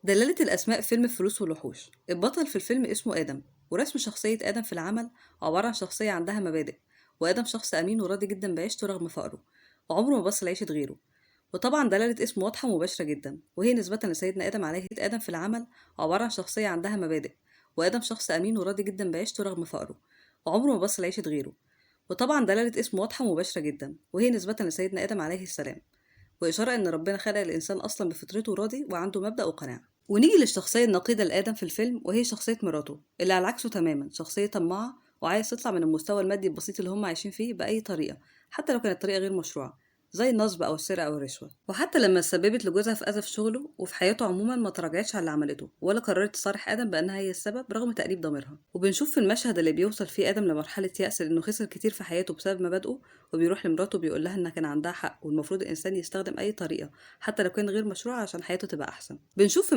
دلالة الأسماء فيلم الفلوس والوحوش. البطل في الفيلم اسمه آدم، ورسم شخصية آدم في العمل عبارة عن شخصية عندها مبادئ، وآدم شخص أمين وراضي جدا بعيشته رغم فقره، وعمره ما بص لعيشة غيره. وطبعا دلالة اسمه واضحة ومباشرة جدا، وهي نسبة لسيدنا آدم عليه. آدم في العمل عبارة عن شخصية عندها مبادئ، وآدم شخص أمين وراضي جدا بعيشته رغم فقره، وعمره ما بص لعيشة غيره. وطبعا دلالة اسمه واضحة ومباشرة جدا، وهي نسبة لسيدنا آدم عليه السلام، وإشارة إن ربنا خلق الإنسان أصلا بفطرته راضي وعنده مبدأ وقناعة. ونيجي للشخصية النقيضة لآدم في الفيلم، وهي شخصية مراته اللي على عكسه تماما، شخصية طماعة وعايز تطلع من المستوى المادي البسيط اللي هم عايشين فيه بأي طريقة، حتى لو كانت طريقة غير مشروعة زي النصب أو السرقة أو الرشوة. وحتى لما سببت لجوزها في أذى في شغله وفي حياته عموما ما تراجعتش على اللي عملته، ولا قررت تصارح آدم بأنها هي السبب رغم تأنيب ضميرها. وبنشوف في المشهد اللي بيوصل فيه آدم لمرحلة يأس لأنه خسر كتير في حياته بسبب مبادئه، وبيروح لمراته بيقول لها إنها كان عندها حق والمفروض الإنسان يستخدم أي طريقة حتى لو كان غير مشروعة عشان حياته تبقى أحسن. بنشوف في